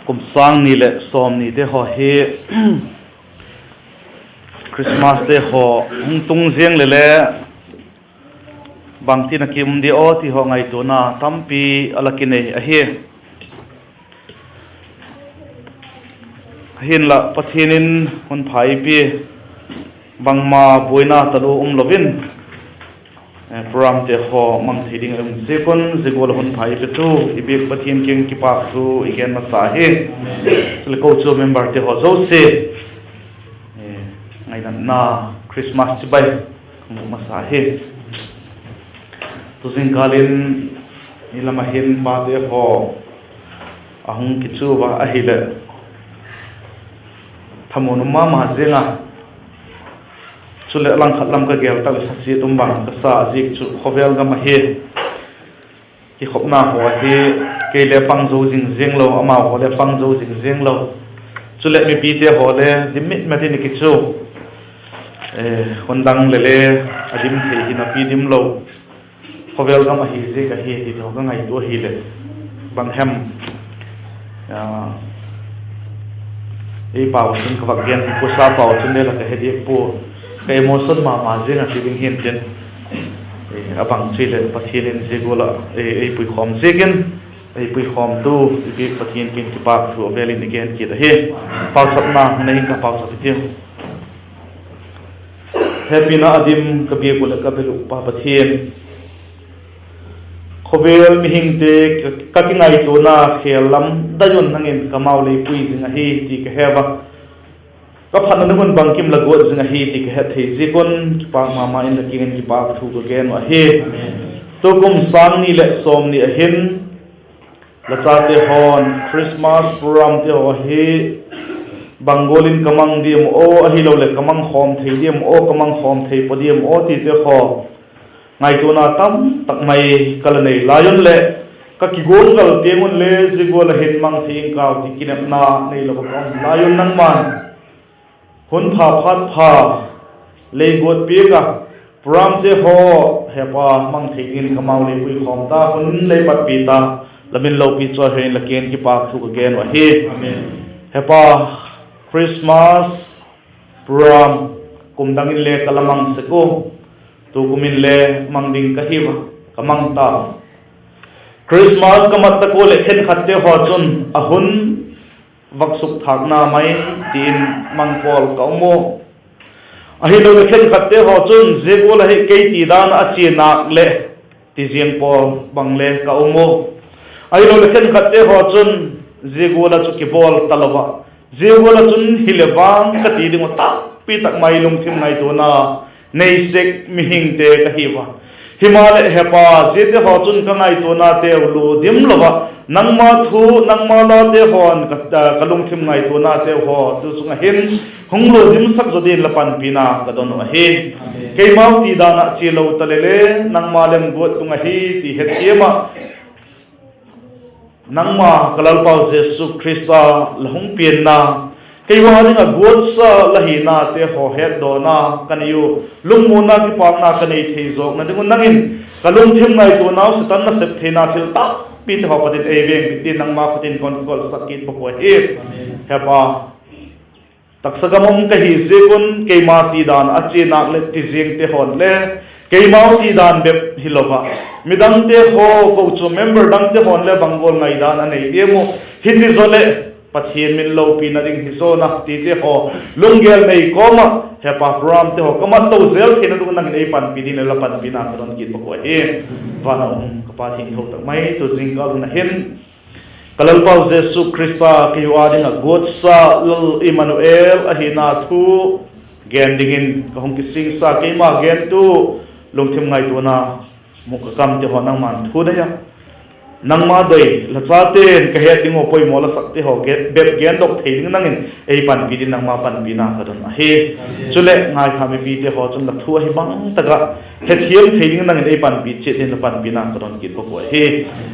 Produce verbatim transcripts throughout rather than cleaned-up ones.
Kum sâng ni leh sawmnite haw hi Christmaste haw hung tung ziang leh le, bangtin a ki um di aw ti haw ngaituana tampi a la kinei ahi. Ahinla Pathian in hun pha ei pia, bangma buaina talu um lo in, programte haw mang thei ding a um ziak un zia gual ah hun pha ei pia chu i biak Pathian kiang kipâk thu i gen masa hi. Chuleh kochuam memberte haw zosia ngainatna Christmas chibai ka mu masa hi. Tu zingkâl in i lam ah hin pate haw a hung kichu ua ahileh thamuan um ma ma ziang a, chuleh langkhat lam ka gel tak leh sachiat um bang ka sa ziak chu khawvel gam ahi. Kikhopna haw hi kei le pang zo zing ziang lo, amau haw le pang zo zing ziang lo, chuleh mipite haw le dim mit mit in i kichu, hun dang leh le a dim thei hi napi dim lo. Khawvel gam ahi ziak ahi ti haw ka ngaitua ahileh, bang hem, ei pau chun ka vak gen hi pua, sa pau chun le la ka he diak pua, ka emotion ma ma ziang a ti ding hi'ntin, a bang chu leh Pathian in zia gual ah ei puikhawm ziakin, ei puikhawmtu i biak Pathian kiang kipâk thu a vêl in i gen kit ahi. Pausapna nei in ka pausak i tiu. Hepina a dim ka biak uh leh ka bel uh Pa Pathian, khawvel mihingte ka kingaituana khêl lam dai un nang in ka mau lei pui zing ahi ti ka he ua, ka phatna ding un bangkim la guat zing ahi ti ka het thei ziak un kipâk ma ma in la kiang in kipâk thu ka gen uh ahi. Tukum sâng ni leh sawmni ah hin la chate haw'n Christmas programte haw hi bang gual in ka mang diam aw, ahiloleh ka mang khawm thei diam aw, ka mang khawm thei pua diam aw tite haw ngaituana tam tak mai ka la nei lai un leh, ka kigual gal tiang un le zia gual ah hin mang thei ing kau ti kinepna neilo ka um lai un nangma'n hun pha phat pha lei guat piak a, programte haw, Hepa, mang thei dingin ka mau lei puikhawm ta, hun lei patpi ta, la min lopi chu a hin la kiang in kipâk thu ka gen uh ahi. Hepa, Christmas program kum dang in le ka la mang sek ua, tukum in le mang ding ka hi ua, ka mang ta. Christmas ka mat tak ua leh khenkhatte haw chun a hun vak sukthâkna mai ti in mang pawl ka um u. Ahiloleh khenkhatte haw chun zia gual ahi kei ti dan ah a chia nâk leh ti ziang pawl bang le ka um u. Ahiloleh khenkhatte haw chun zia gual ah chu kibawl talo ah, zia gual ah chun hileh vang ka ti ding uh takpi tak mai lungthim ngaituana nei sek mihingte ka hi ua. Himaleh Hepa, ziate haw chun ka ngaituanateu lua dim lo ah, nangma thu, nangma late haw'n ka lungthim ngaituanateu haw tu sung ah hin hung lua dimsak zaw dingin la panpina ka don uh ahi. Keimau ti dan ah chia lo ta leh le, nangma lem guat tung ahi ti hethiam ah, nangma ka Lalpau Jesu Khrista la hung pianna, keihaw ding ah guatsa la hinate haw hetdawna ka nei u, lungmuanna kipâkna ka nei thei zawkna ding un nang in ka lungthim ngaituanau Setan nasep theina thil takpite haw pat in ei veng bit dingin nangma khut in ka hun kikawlsak kit bawk uh ahi. Hepa, taksa gam um ka hi ziak un keima ti dan a chia nâk leh ti ziangte haw'n le keimau ti dan bep hilo ah, midangte haw, kochuam member dangte haw'n le bang gual ngaidan a nei diam uh, hiti zaw leh Pathian min lopina ding hi zaw na tite haw lunggel nei kawm ah, Hepa, programte haw ka mat to zel theina ding un nang in ei panpi dingin la panpina ka don kit bawk uh ahi. Van a um ka Pa thiangtho tak mai, tu zingkâl hun ah hin ka Lalpau Jesu Khrista keihaw ding ah guatsa Lal Immanuel ahina thu gen dingin ka hung kisingsa, keima gentu lungthim ngaituana, mûk ka kamte haw nangma'n thu dei a, nangma doi la chate'n ka het ding uh poimaw la sakte haw bep gendok thei dingin nang in ei panpi dingin nangma panpina ka don ahi. Chuleh ngaitha mipite haw chun la thu ahi bang tak ah hethiam thei dingin nang in ei panpi chiat dingin la panpina ka don kit bawk uh ahi.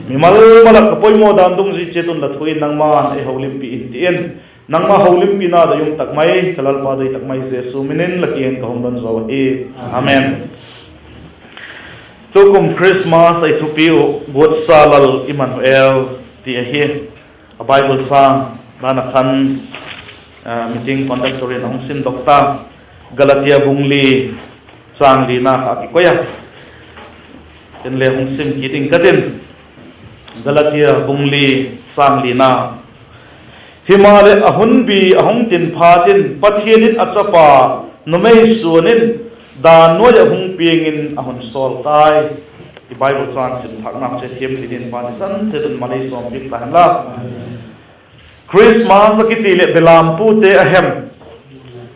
Mimal mal ah ka poimaw dan dungzui chiat un la thu in nangma'n ei holimpi in ti in, nangma holimpina doi um tak mai, ka Lalpa doi tak mai Jesu min in la kiang in ka hung don zaw ahi. Amen. Tukum Christmas ei thupi uh Guatsa Lal Immanuel ti ahi. A Bible châng Dan a khan, meeting conductor in a hung simdok ta, Galatia bung li châng lina kha a kikoi a, ken le hung sim kit ing ka tin. Galatia bung li châng lina. Himaleh, a hunbî a hung tin phat in Pathian in a chapa numei suan in dan nuai ah hung piang in a hun sawl tai. I Bible châng sim thâkna chu thiam tin in pa ni san te tun malei sawm piak ta hen la. Christmas a kiti leh belampute a hem,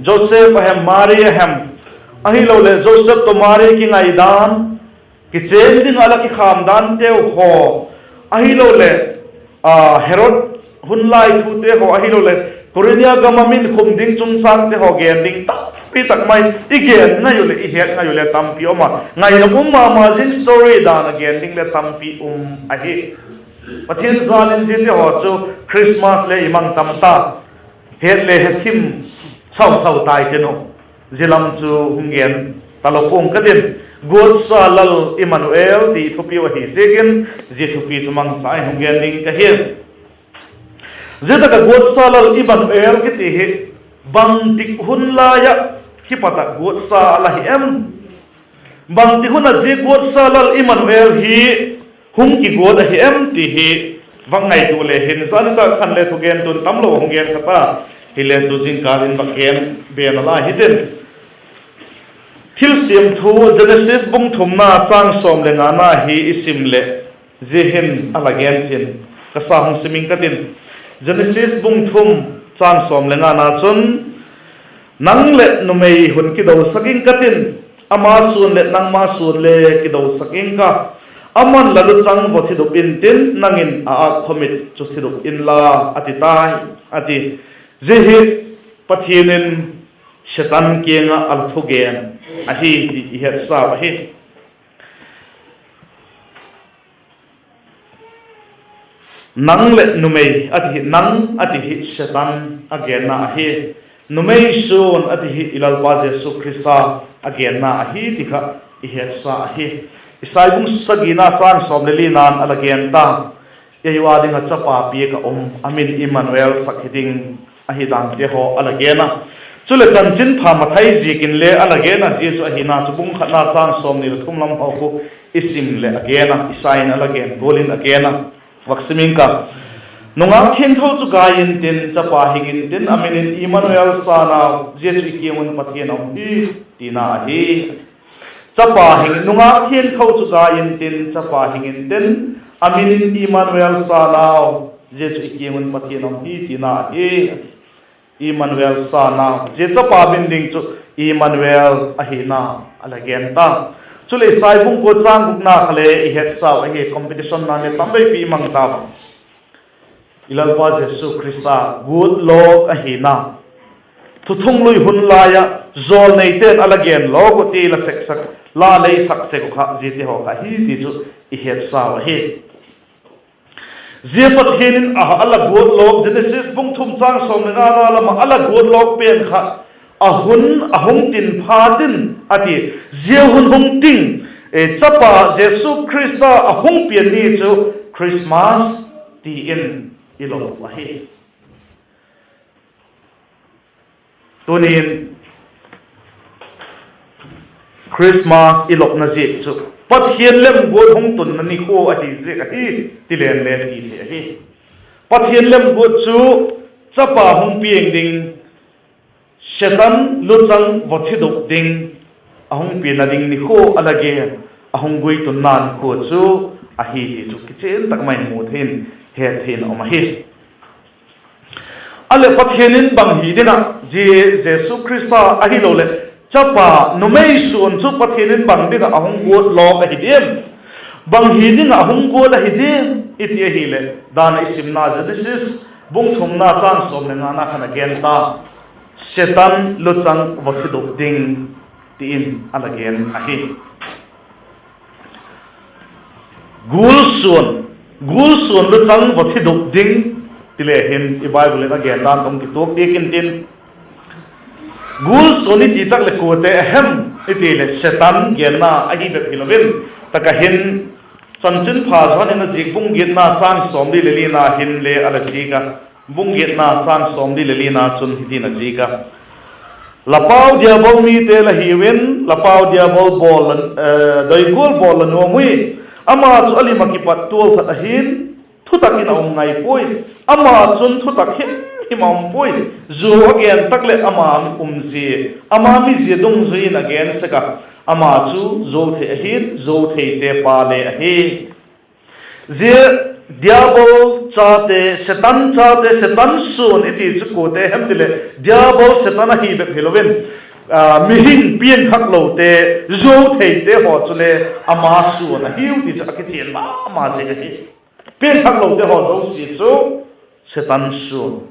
Joseph a hem, Mari a hem, ahiloleh Joseph tawh Mari kingaidan, kichên ding ah la kikham danteu haw, ahiloleh Herod hun lai thute haw, ahiloleh Kurinthia gam ah min khum ding chungchângte haw gen ding tampi tak mai i gen ngai u leh i het ngai u le tampi um a, ngaina um ma ma zing, story dan a gen ding le tampi um ahi. Pathian jal in ziate haw chu Christmas le i mang tam ta, het le hethim sau sau tai tin u. Zia lam chu hung gen talo pua'ng ka tin, Guatsa Lal Immanuel ti thupiu ahi ziakin, zia thupi chu mangcha in hung gen ding ka hi. Zia tak ah Guatsa Lal Immanuel kiti hi bangtik hun lai ah kipat ah guatsa a la hi em? Bangtik hun ah zia Guatsa Lal Immanuel hi hung kiguat ahi em ti hi vak ngaitua le hin, zan tak khan le thugentu'n tamlo hung gen kha ta, hile tu zingkal in vak gen be nalai hitin. Thilsiam thu Genesis bung thumna châng sawm le ngana hi i sim leh, zia hin a la gen chin, ka sa hung sim ing ka tin. Genesis bung thum châng sawm le ngana chun, Nang leh numei hun kidosak ing ka tin, ama suan leh nangma suan le kidosak ing ka. Ama'n la luchang vaw thidup intin, nang in a âk khawmit chu thidup inla, a ti tai, a ti. Zia hi Pathian in Setan kiang ah a la thugen ahi ti i hetsau ahi. Nang leh numei a ti hi, nang a ti hi Setan a genna ahi. Numei suan a ti hi i Lalpa Jesu Khrista a genna ahi ti kha i hetsa ahi. Isai bung sagina châng sawm le lina'n a la gen ta, Ei ua ding ah chapa piak ah um, a min Immanuel sak hi ding ahi dante haw a la gen a. Chuleh chanchinpha Mathai ziakin le a la gen a, zia chu ahina chu bung khatna châng sawmni leh thum lam haw khu i sim leh a gen a, Isai in a la gen gual in a gen a. Vak sim ing ka. Nungak thiangtho chu gai intin, chapa hing intin, a min in Immanuel sa nau, zia chu i kiang un Pathian a um hi, tina ahi. Chapa hing, nungak thiangtho chu gai intin, chapa hing intin, a min in Immanuel sa nau, zia chu i kiang un Pathian a um hi, tina ahi. Immanuel sa nau, zia chapa min ding chu Immanuel ahina a la gen ta. Chuleh Isai bung kua châng gukna kha le i hetsau ahi, competition na le tam veipi i mang ta a. I Lalpa Jesu Khrista guat lawk ahina, thuthunglui hun lai ah jawlneite'n a la gen lawk uh ti la seksak, la lei sak sek uh kha ziate haw kha hi ti chu i hetsau ahi. Zia Pathian in a, a la guat lawk, Genesis bung thum châng sawm le ngana lam ah a la guat lawk pen kha, a hun a hung tin phat in a ti, zia hun hung tin, chapa Jesu Khrista a hung pian ni chu Christmas ti in i lop uh ahi. Tuni'n Christmas i lopna ziak chu Pathian lemguat hung tunna nikhua ahi ziak ahi, ti len le ti thei ahi. Pathian lemguat chu chapa hung piang ding, Setan luchang vaw thidup ding, a hung pianna ding nikhua a la gen, a hung guitunna nikhua chu ahi ti chu kichian tak mai in mu thei in, het thei in a um ahi. A leh Pathian in bang hi ding ah zia Jesu Khrista ahiloleh chapa numei suan chu Pathian in bang ding ah a hung guat lawk ahi diam, bang hi ding ah a hung guat ahi diam i ti ahileh, dan ah i simna Genesis bung thumna châng sawm le ngana khan a gen ta, Setan luchang vaw thidup ding, ti in a la gen ahi. Gul suan, gul suan luchang vaw thidup ding, ti le hin i Bible in a gen dan tawh kituak diak intin, gul suan i ti tak leh kuate a hem i ti leh Setan genna ahi bep hilo in, tak ah hin Chanchinpha Johan in a zik bung giatna châng sawmli leh lina hin le a la zik a, Bung giatna châng sawmli leh lina chun hitin a zik a, La pau Diabol mite la hiu in, la pau Diabol bawl la, eh, doi gual bawl la nuam ui. Ama chu a lim ah kipat tual that ahi'n, thutak in a um ngai puai. Ama chun thutak himhim a um puai. Zuau a gen tak leh ama umzia, ama mizia dungzui in a gen sek a, ama chu zuau thei ahi'n, zuau theite pa le ahi. Zia Diabol chate, Setan chate, Setan suan i ti chu kuate hem ti leh Diabol Setan ahi bep hilo in, a, mihing piangthaklote, zuau theite haw chule ama suan ahiu ti chu a kichian ma ma zing ahi. Piangthaklote haw zosia chu Setan suan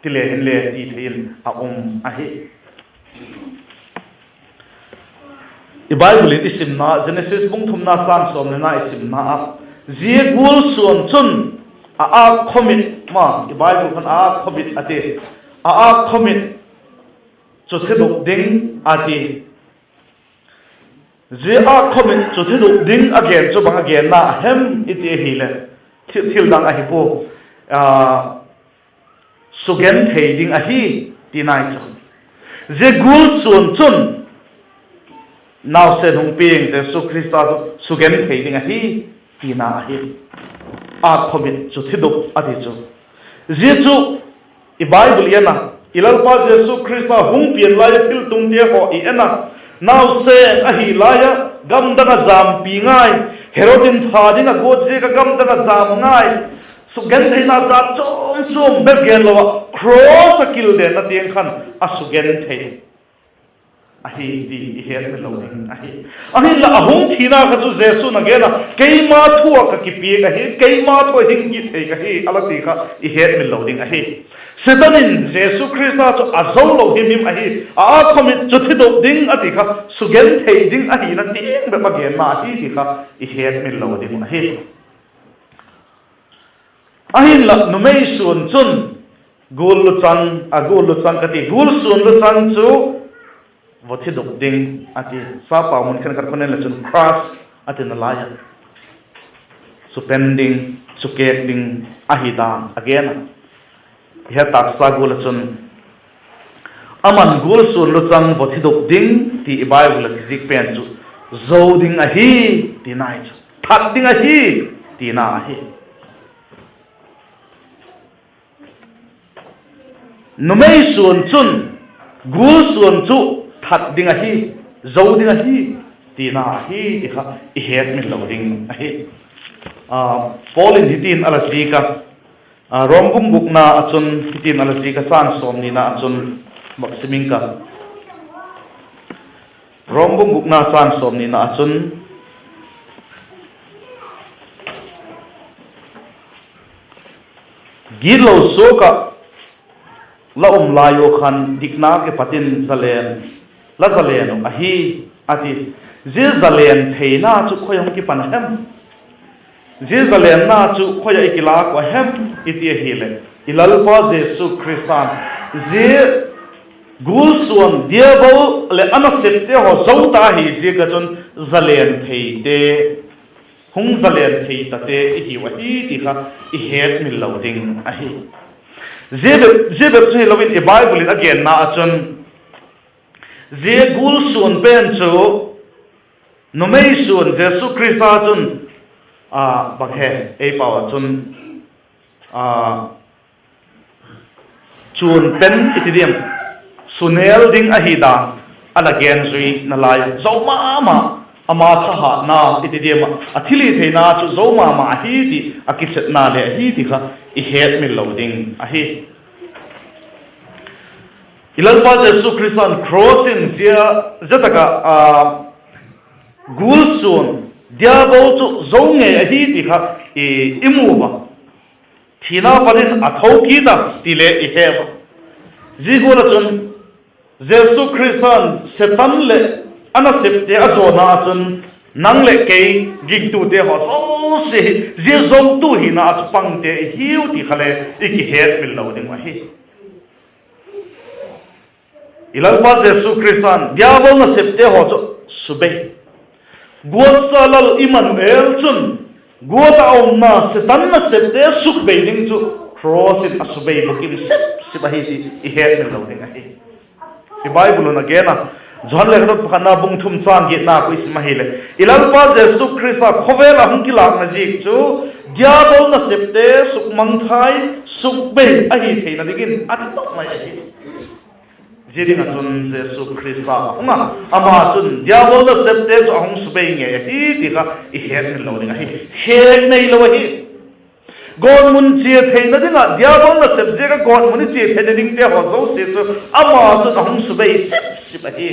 ti le hinle ti thei in a um ahi. I Bible in i simna, Genesis bung thumna châng sawm leh nga i simna ah, zia gual suan chun a âk khawmit ma, i Bible khan a âk khawmit a ti, a âk khawmit chu thidup ding a ti. Zia âk khawmit chu thidup ding a gen chu bang a genna a hem i ti ahileh, thil, thil dang ahi pua, a, sugen thei ding ahi, tina chu. Zia gual suan chun nausen hung piang Jesu Khrista chu sugen thei ding ahi, tina ahi. Âk khawmit chu thidup a ti chu. Zia chu i Bible i en a, i Lalpa Jesu Khrista hung pian lai a thiltungte haw i en a, nausen ahi lai ah gamdang ah jampi ngai, Herod in that ding a guat ziak ah gamdang ah jam ngai, sugentheina jat chuam chuam bep genlo ah cross ah kildenna tiang khan a sugenthei ahi ti i hetmil lo ding ahi. Ahinla a hung thina kha chu Jesu'n a gen a, keima thu ah ka kipiak ahi, keima thu ah hing kit thei ka hi a la ti kha i hetmil lo ding ahi. Setan in Jesu Khrista chu a zo lo himhim ahi, a âk khawmit chu thidup ding a ti kha, sugenthei ding ahina tiang bep a genna ahi ti kha i hetmil lo ding ahi. Ahinla numei suan chun gul luchang, a gul luchang ka ti, gul suan luchang chu va thidup ding a ti. Sapau mun khenkhat khun en le chun crush a tina lai a, supen ding, sukêk ding ahi dan a gen a. I het tâksa gual ah chun, aman gul suan luchang va thidup ding ti i Bible ah kizik pen chu zo ding ahi, tina hi chu that ding ahi, tina ahi. Numei suan chun gul suan chu that ding ahi, zo ding ahi, tina ahi ti kha i hetmil lo ding ahi. A, Paul in hitin a la zik a, a, Rom bung gukna ah chun hitin a la zik a, châng sawmnina ah chun, bak sim ing ka. Rom bung gukna châng sawmnina ah chun, gitlo suak ah la um lai ua khan dikna kipat in zalen la zalen uh ahi, a ti. Zia zalen theina chu khoi ah hung kipan a hem? Zia zalenna chu khoi ah i kilâk uh a hem i ti ahileh, i Lalpa Jesu Khrista'n zia gul suan Diabol leh a nasepte haw zo ta hi ziak ah chun zalen theite, hung zalen thei tate i hiu ahi ti kha i hetmil lo ding ahi. Zia bep, zia bep chu hilo in i Bible in a genna ah chun, zia gul suan pen chu numei suan Jesu Khrista chun, a, bang he, ei pau ah chun, a, chuan pen i ti diam, sunel ding ahi dan a la gen zui nalai a, zo ma ma, ama thahatna i ti diam ah, a thilhitheina chu zo ma ma ahi ti a kisetna le ahi ti kha i hetmil lo ding ahi. I Lalpa Jesu Khrista'n cross in zia, zia tak ah, a, gul suan Diabol chu zo ngei ahi ti kha i, i mu a. Thina pat in a tho kit a ti le i he a. Zia gual ah chun Jesu Khrista'n Setan leh a nasepte a zawna ah chun nang leh kei gingtute haw zosia hi zia zotu hina ah chu pangte i hiu ti kha le i kihetmil lo ding uh ahi. I Lalpa Jesu Khrista'n Diabol nasepte haw chu subei, guatsa lal Immanuel chun guat ah umna Setan nasepte sukbei ding chu Cross in a subei bukim sip sip ahi ti i hetmil lo ding ahi. I Bible un a gen a, Johan lekhathot pakhatna bung thum châng giatna kha i sim ahileh, i Lalpa Jesu Khrista khawvel ah hung kilâkna ziak chu diabol nasepte sukmangthai, sukbei ahi theina dingin a ti tak mai ahi. Zia ding ah chun Jesu Khrista a hung a, ama chun diabol nasepte chu a hung subei ngei ahi ti kha i hetmil lo ding ahi. Khêk neilo ahi. Gawtmun chia theina ding ah diabol nasep ziak ah gawtmun i chia theina dingte haw zosia chu ama chun a hung subei sip sip ahi.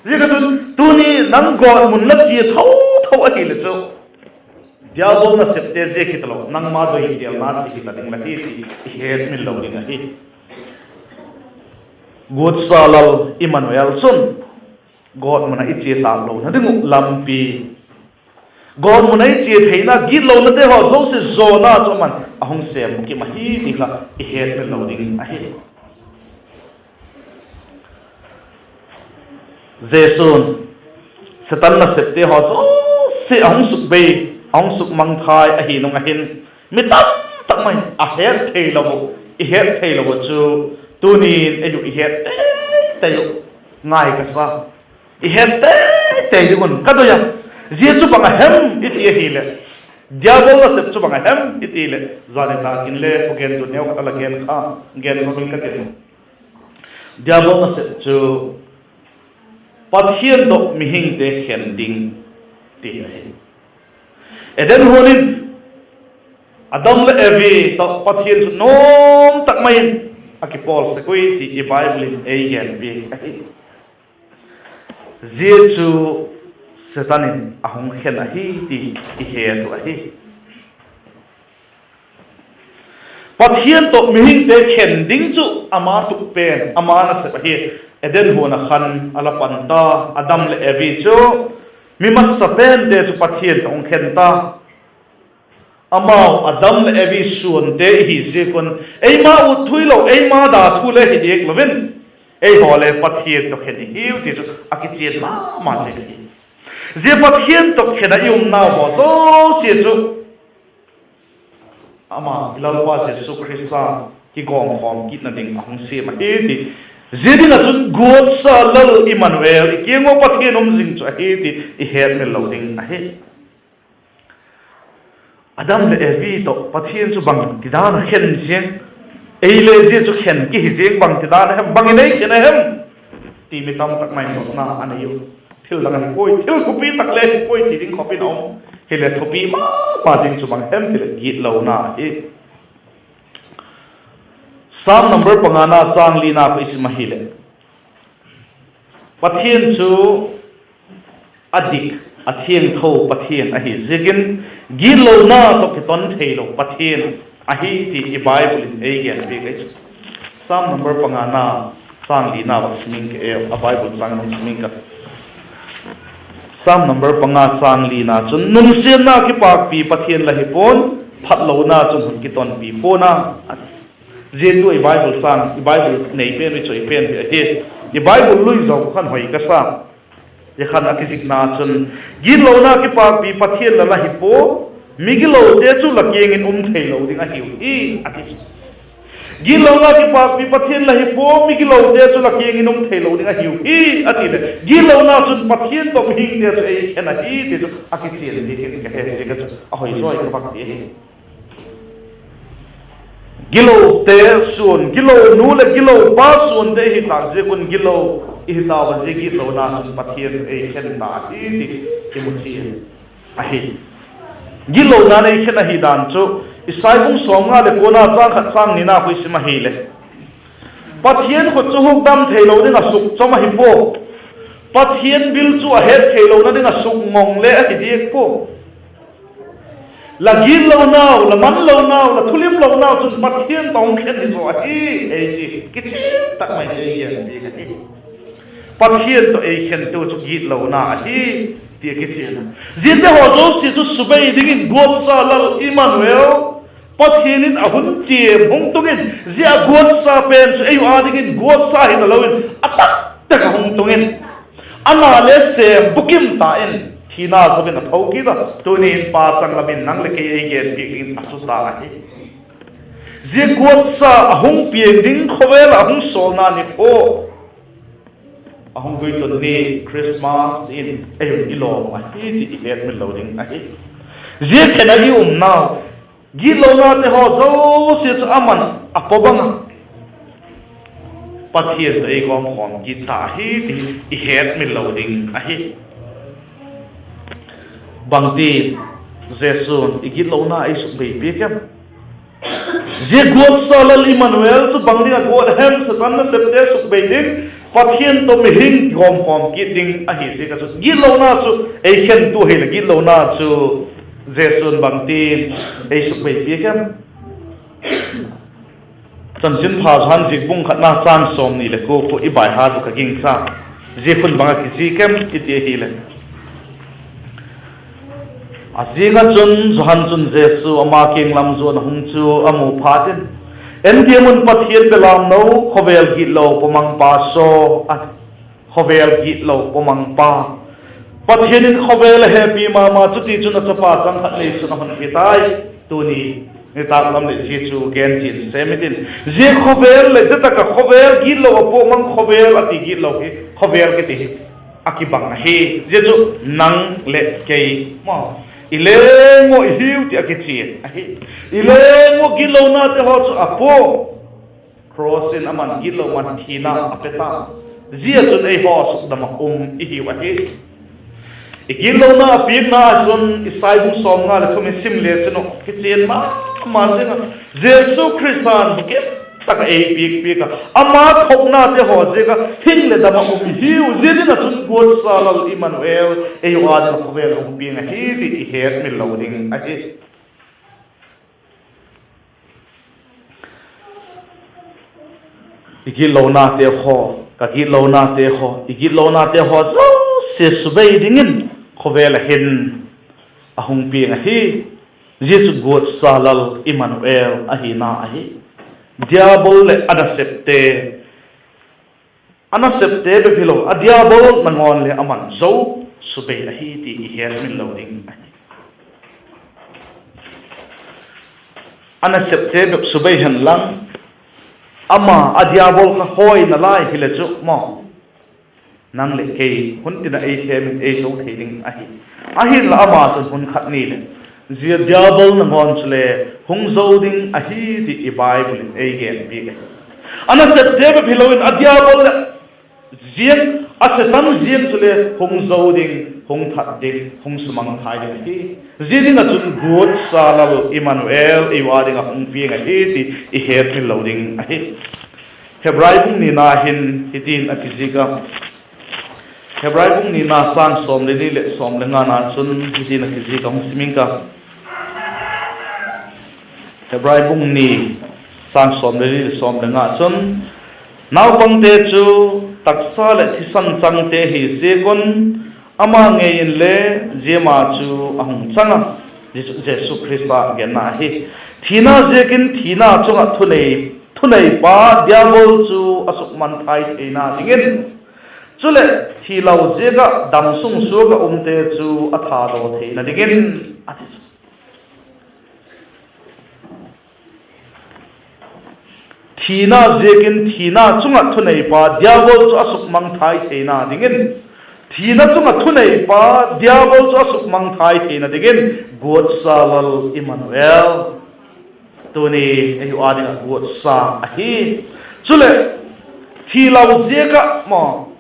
Ziak ah chun tuni nang gawtmun la chia tho tho ahileh chu diabol nasepte ziak hitalo, nangma doitêlna ziak hita ding la hi ti i hetmil lo ding ahi. Guatsa Lal Immanuel chun gawtmun ah i chia tâk lona ding uh lampi, gawtmun ah i chia theina gitlonate haw zosia zawna chu ama'n a hung sêm bukim ahi ti kha i hetmil lo ding ahi. Jesu'n Setan nasepte haw zosia a hung sukbei, a hung sukmangthai ahi nung ah hin, mi tam tak mai a het theilo uh, i het theilo uh chu tuni'n ei uh i het tei tei uh ngai ka sa. I het tei tei ding un ka doi a. Zia chu bang a hem i ti ahileh, diabol nasep chu bang a hem i ti leh, zani tak in le thugen tu neu khat a la gen kha, gen kha in ka ti. Diabol nasep chu Pathian tawh mihingte khen ding ti ahi. Eden huan in Adam leh Evi tawh Pathian chu nuam tak mai in a kipawl sek ui ti i Bible in ei gen piak ahi. Zia chu Setan in a hung khen ahi ti i het uh ahi. Pathian tawh mihingte khen ding chu ama tuk pen, ama nasep ahi. Eden huan ah khan a la pan ta, Adam leh Evi chu mi masa pente chu Pathian tawh hung khen ta. Amau Adam leh Evi suante i hi ziak un, eima ut thu hilo, eima da thu le hi diak lo in, eihaw le Pathian tawh khen i hiu ti chu a kichian ma ma zing hi. Zia Pathian tawh khen ah i umnau haw zosia chu ama i Lalpa Jesu Khrista kigawmkhawm kitna ding a hung siam ahi ti, zia ding ah chun guatsa Lal Immanuel, i kiang ua Pathian um zing chu ahi ti i hetmil lo ding ahi. Adam leh Evi tawh Pathian chu bangtidan a khen ziang, ei le zia chu khen kihi ziang, bangtidan a hem, bang in ei khen a hem ti mi tam tak mai in dotna a nei u. Thil dang ahi puai, thil thupi tak le hi puai ti ding khawp in a um. Hileh thupi ma ma ding chu bang hem ti leh gitlona ahi. Sam number pangana châng lina kha i sim ahileh, Pathian chu a dik, a thiangtho Pathian ahi ziakin, gitlona tawh kiton theilo Pathian ahi ti i Bible in ei gen piak ahi. Sam number pangana châng lina va sim ing ke, a Bible châng nung sim ing ka. Sam number panga châng lina chun, nunsiatna kipakpi Pathian la hi pua'n, phatlona chun hun kitonpi pua'n a. Zia chu i Bible châng, i Bible nei pen, i choi pen hi ahi. I Bible lui zaw khan hoi ka sa. Zia khan a kizikna chun, gitlona kipakpi Pathian la la hi pua, migilote chu la kiang in um theilo ding ahiu hi, a ti. Gitlona kipakpi Pathian la hi pua, migilote chu la kiang in um theilo ding ahiu hi, a ti leh, gitlona chun Pathian tawh mihingte chu ei khen ahi ti chu a kichian ziakin ka he ziak a chu a hoi zawi ka bak ti ahi. Gilote suan, gilo nu leh gilo pa suante i hi tâk ziak un gilo i hi tau a, zia gitlona chun Pathian ei khen ta ahi ti i mu chian ahi. Gitlona'n ei khen ahi dan chu Isai bung sawmnga leh kuana châng khat châng nina kha i sim ahileh, Pathian khut chu hukdam theilo ding ah sukchom ahi pua. Pathian bil chu a het theilona ding ah sukngong le ahi diak pua. La gitlonau, la manlonau, la thulimlonau chun Pathian tawh hung khen hi zaw ahi, ei ti kichian tak mai ei gen piak ahi. Pathian tawh ei khentu chu gitlona ahi, ti a kichian a. Ziate haw zosia chu subei dingin guatsa Lal Immanuel, Pathian in a hun tiam hung tung in, zia guatsa pen chu ei u â dingin guatsa hi talo in, a tak tak a hung tung in, ama le sêm bukim ta in, thina zo in a tho kit a, tuni'n Pa changlam in nang leh kei ei gen piak dingin a chu ta ahi. Zia guatsa a hung piang ding khawvel ah a hung sawlna ni kha a hung guiton ni, Christmas in ei hun i lawm ahi ti i hetmil lo ding ahi. Zia khen a i umnau, gitlonate haw zosia chu aman a pua bang a, Pathian tawh ei gawmkhawm kit ta ahi ti i hetmil lo ding ahi. Bangti Jesu'n i gitlona ei sukbei piak em? Zia guatsa Lal Immanuel chu bang ding ah guat a hem? Satan nasepte sukbei ding, Pathian tawh mihing gawmkhawm kit ding ahi ziak ah chu gitlona chu ei khentu ahileh gitlona chu Jesu'n bangtin ei sukbei piak em? Chanchinpha Johan ziak bung khatna châng sawmni leh kua khu i baiha chu ka gingcha. Zia khun bang ah kizik em i ti ahileh, a zing ah chun Johan chun Jesu ama kiang lam zuan a hung chu a mu phat in, En diam un, Pathian belamno, khawvel gitlo pawmangpa saw, a, khawvel gitlo pawmangpa. Pathian in khawvel a hepi ma ma, chutichun a chapa chang khat neisun a hun pe tai. Tuni nitâk lam leh zia chu gen chian sem i tin, zia khawvel leh zia tak ah khawvel gitlo a pawmang, khawvel a ti gitlo hi, khawvel kiti hi a kibang ahi. Zia chu nang leh kei maw, i leng ua i hiu ti a kichian ahi. I leng ua gitlonate haw chu a pua. Cross in aman gitlo man thina a pe ta. Zia chun eihaw sukdam ah um i hiu ahi. I gitlona a piakna ah chun Isai bung sawmnga leh thum i sim le chun uh kichian ma ma zing a, Jesu Khrista'n bukim tak ah ei piak piak a, ama thoknate haw ziak ah hing leh dam ah um i hiu. Zia ding ah chun guatsa Lal Immanuel ei u â ding ah khawvel a hung piang ahi ti i hetmil lo ding ahi. I gitlonate haw, ka gitlonate haw, i gitlonate haw zosia subei dingin khawvel ah hin a hung piang ahi. Zia chu guatsa Lal Immanuel ahina ahi. Diabol leh a nasepte, a nasepte bep hilo, a diabol nangawn le aman zo subei ahi ti i hetmil lo ding ahi. A nasepte bep subei hen lang, ama a diabol kha hawina lai hileh chu maw, nang leh kei hun tin ah ei hem in ei zo thei ding ahi. Ahinla ama chun hun khat ni leh zia diabol nangawn chule hung zo ding ahi ti i Bible in ei gen piak ahi. A nasepte bep hilo in a diabol leh ziang, a Satan ziang chule hung zo ding, hung that ding, hung sumangthai ding ahi. Zia ding ah chun guatsa Lal Immanuel ei u â ding ah hung piang ahi ti i hetmil lo ding ahi. Hebrai bung nina hin hitin a kizik a, Hebrai bung nina châng sawm le li leh sawm le ngana chun hitin a kizik a, hung sim ing ka. Hebrai bung ni châng sawm le li leh sawm le nga chun, Naupangte chu taksa leh thisan changte hi ziak un, ama ngei inle zia ma chu a hung chang a, Jesu Khrista genna ahi. Thina ziakin thina chung ah thunei, thuneipa Diabol chu a sukmangthai theina dingin, chuleh thilo ziak ah damsung suak ah umte chu a thadaw theina dingin, a ti. Thina ziakin thina chung ah thuneipa Diabol chu a sukmangthai theina dingin, thina chung ah thuneipa Diabol chu a sukmangthai theina dingin, guatsa Lal Immanuel tuni ei u â ding ah guatsa ahi. Chuleh thilo ziak ah maw,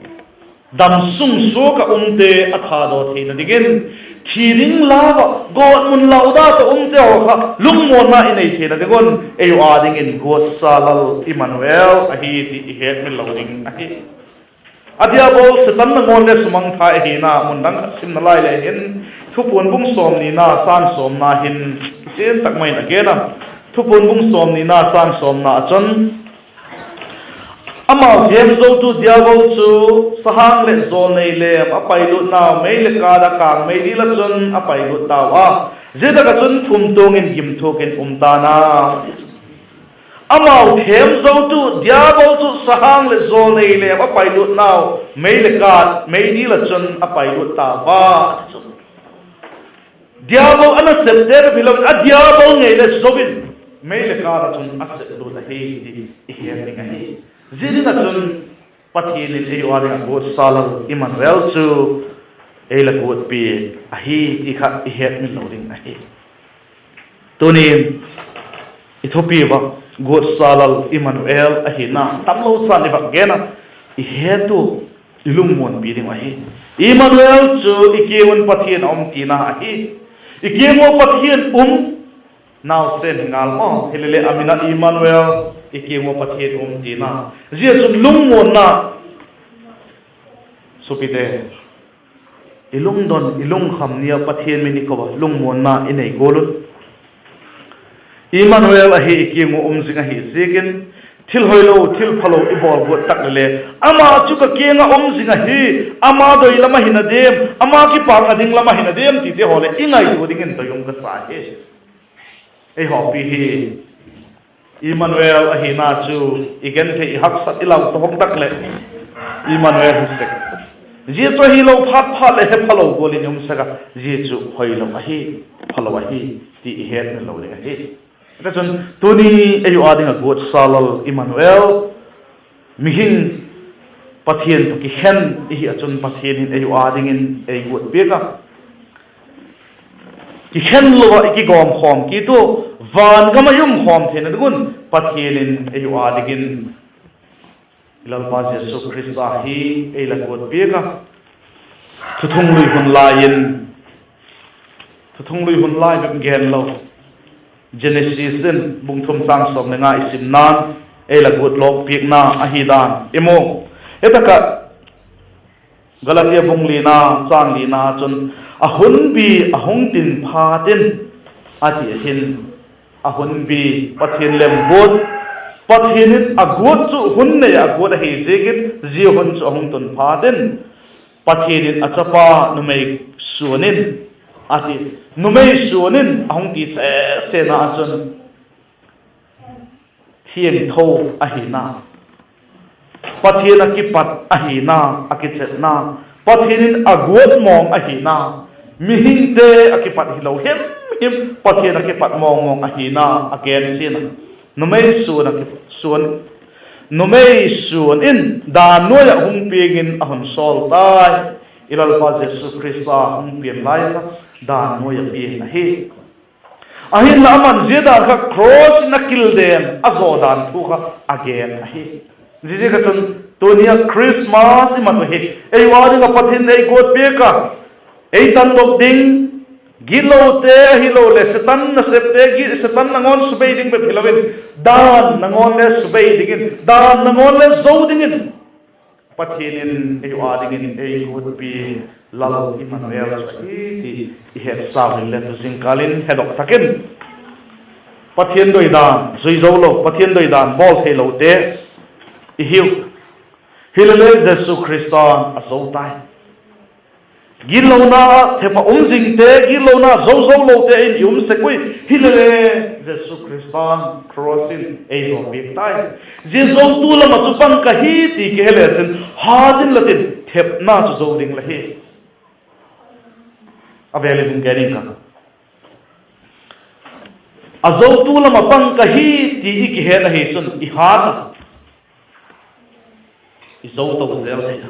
damsung suak ah umte a thadaw theina dingin, thi ding lau ah gawtmun lau dat ah umte haw kha lungmuanna i nei theina ding un ei u â dingin guatsa Lal Immanuel ahi ti i hetmil lo ding ahi. A Diabol Setan nangawn le sumangthai ahina mun dang khat simna lai le hin, Thupuan bung sawmnina châng sawmna hin kichian tak mai in a gen a. Thupuan bung sawmnina châng sawmna ah chun, amau themzotu Diabol chu sahang leh jawlnei lem a pailutnau mei leh kât ah kâng mei dil ah chun a pailut tau a, zia tak ah chun kumtuang in gimthuak in um ta'n a. Amau themzotu Diabol chu sahang leh jawlnei lem a pailutnau mei leh kât mei dil ah chun a pailut tau a, a ti chu. Diabol a nasepte bep hilo in, a Diabol ngei le zo in, mei leh kât ah chun a sep lut ahi ti i het ding ahi. Zia ding ah chun Pathian in ei ua ding ah guatsa Lal Immanuel chu ei la guatpi ahi ti kha i hetmil lo ding ahi. Tuni'n i thupi ua, guatsa Lal Immanuel ahina tamlo chan i vak gen a, i het ua, i lungmuanpi ding uh ahi. Immanuel chu i kiang un Pathian a um tina ahi. I kiang ua Pathian um, nausen hi ngal maw, hileleh a min ah Immanuel, i kiang ua Pathian um tina. Zia chun lungmuanna, supite, i lungdon, i lungkham ni ah Pathian min i ko a, lungmuanna i nei gual un. Immanuel ahi, i kiang ua um zing ahi ziakin, thil hoilo, thil phalo i bawl guat tak leh le, ama chu ka kiang ah um zing ahi, ama doi lam ahina diam, ama kipâkna ding lam ahina diam tite haw leh i ngaitua dingin doi um ka sa hi. Ei hawpi hi Immanuel ahina chu i genthei, i haksat, i lau tawk tak leh Immanuel hi sek. Zia chu ahilo phat phat leh he phalo gual in i um sek a, zia chu hoilo ahi, phalo ahi ti i hetmil lo ding ahi. Tichun tuni ei ua ding ah guatsa Lal Immanuel, mihing, Pathian tawh kikhen i hi ah chun Pathian in ei ua dingin ei guat piak a, kikhen lo ah i kigawmkhawm kit ua, vangam ah i umkhawm theina ding un Pathian in ei ua dingin i Lalpa Jesu Khrista hi ei la guat piak a. Thuthunglui hun lai in, Thuthunglui hun lai bep gen lo, Genesis in bung thum châng sawm leh nga i simna'n ei la guat lawk piakna ahi dan i mu. Hi tak ah Galatia bung lina châng lina chun, a hunbî a hung tin phat in, a ti ahi'n. A hunbî, Pathian lemguat, Pathian in a guat chu hun nei ah a guat ahi ziakin zia hun chu a hung tun phat in, Pathian in a chapa numei suan in, a ti, numei suan in a hung ti sesena ah chun, thiangtho ahina, Pathian ah kipat ahina, a kichepna, Pathian in a guat mawng ahina, mihingte ah kipat hilo him him, Pathian ah kipat mawng mawng ahina a gen chian a. Numei suan ah ki-, suan, numei suan in dan nuai ah hung piang in a hun sawl tai. I Lalpa Jesu Khrista hung pian lai kha dan nuai ah piang ahi. Ahinla ama'n zia dan kha cross in a kilden a zaw dan thu kha a gen ahi. Ziaziak ah chun tuni ah Christmas i mat uh hi ei ua ding ah Pathian ei guat piak a, ei tandok ding, gitlote ahiloleh Setan nasepte, Setan nangawn subei ding bep hilo in, dan nangawn le subei dingin, dan nangawn le zo dingin Pathian in ei ua dingin ei guatpi Lal Immanuel chu ahi ti i hetsau inle, tu zingkâl in hedok tak in Pathian doidan zui zo lo, Pathian doidan bawl theilote i hiu. Hilele Jesu Khrista'n a zo tai. Gitlona ah thep ah um zingte, gitlona zo zo lote in i um sek ui. Hilele Jesu Khrista'n cross in ei zo piak tai. Zia zotu lam ah chu pang ka hi ti kihe le chin, hat inla tin thepna chu zo ding la hi. A vêl in hung gen ing ka. A zotu lam ah pang ka hi ti i kihet ahi chun i hat a, i zo to zel thei a.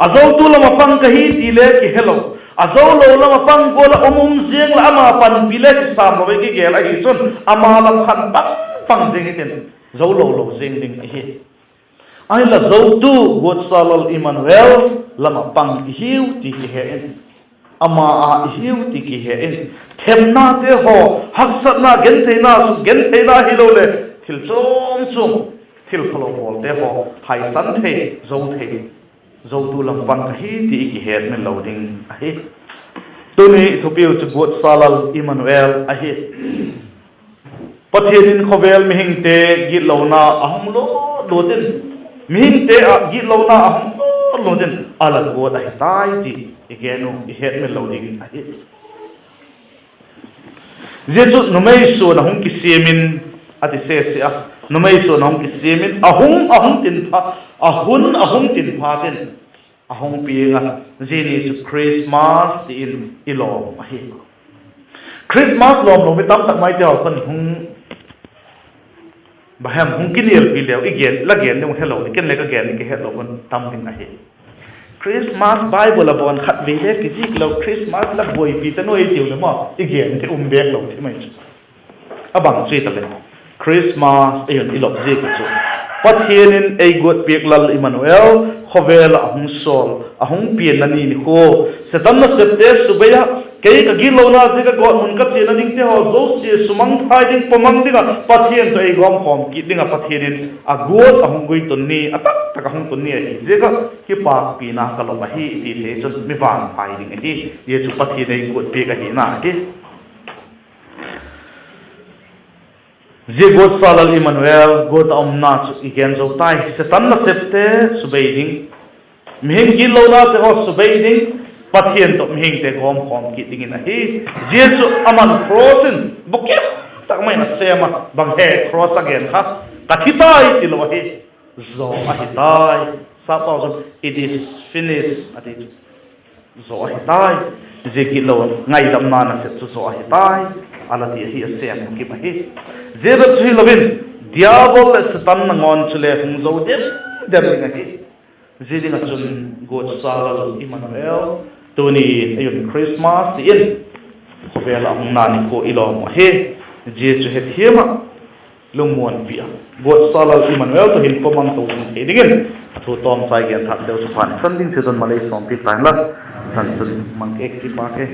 A zotu lam ah pang ka hi ti le kihelo, a zo lo lam ah pang gual ah um um ziang lah ama panpi le kisam lo i kigel ahi chun ama lam khan pang pang zing i tin, zo lo lo zing ding i hi. Ahinla zotu guatsa Lal Immanuel lam ah pang i hiu ti kihe in, ama â i hiu ti kihe in, thepnate haw, haksatna, gentheina, gentheina hiloleh thil chuam chuam, thil phalo bawlte haw haisan thei, zo thei, zotu lam pang ka hi ti i kihetmil lo ding ahi. Tuni thupiu chu guatsa Lal Immanuel ahi. Pathian in khawvel mihingte gitlona a hung lut lut in, mihingte ah gitlona a hung lut lut in a la guat ahi tai ti i gen uh i hetmil lo ding ahi. Zia chu numei suan a hung kisiam in, a ti sese a, numei suan a hung kisiam in, a hung, a hung tin phat, a hun a hung tin phat in a hung piang a, zia ni chu Christmas ti in i lawm ahi. Christmas lawmlo mi tamtak maite haw khan hung Bang hem hung kinialpi leu i gen, la gen ding helo ding, ken le ka gen ding ka hetlo hun tam ding ahi. Christmas Bible a bawn khat vei le kizik lo, Christmas la buaipi ta nuai tiu le maw, i gen te um bêk lo ti mai chu. A bang chu i ta le, Christmas ei hun i lop ziak chu Pathian in ei guat piak Lal Immanuel khawvel ah a hung sawl, a hung pianna ni nikhua, Setan nasepte subei ah, kei ka gitlona ziak a gawtmun ka chiana dingte haw zosia sumangthai ding, pawmang ding ah Pathian tawh ei gawmkhawm kit ding ah Pathian in a guat a hung gui tun ni, a taktak a hung tun ni ahi ziak ah kipâkpina ka lop ahi i ti thei chun mi vangphai ding ahi. Zia chu Pathian ei guat piak ahina ahi. Zia guatsa Lal Immanuel guat a umna chu i gen zo tai. Setan nasepte subei ding, mihing gitlonate haw subei ding, Pathian tawh mihingte gawmkhawm kit dingin ahi. Zia chu aman cross in bukim tak mai in a sêm a, bang he cross a gen kha, ka thi tai tilo ahi, zaw ahi tai. Sapau chun, It is finished, a ti chu. Zaw ahi tai. Zia gitlo ngaidamna nasep chu zaw ahi tai, a la ti ahi, a sêm bukim ahi. Zia bep chu hilo in, Diabol leh Setan nangawn chule hung zo dem dem ding ahi. Zia ding ah chun guatsa Lal Immanuel, tuni ei un Christmas ti in, khawvel ah hungna nikhua i lawm uh ahi. Zia chu hethiam ah, lungmuanpi ah, guatsa Lal Immanuel tawh hin pawmang to zing thei dingin a thu tawmchai gen thâk deu chu phan san ding chiat un malei sawmpiak ta inla, zan chun mang ek ti pa ke.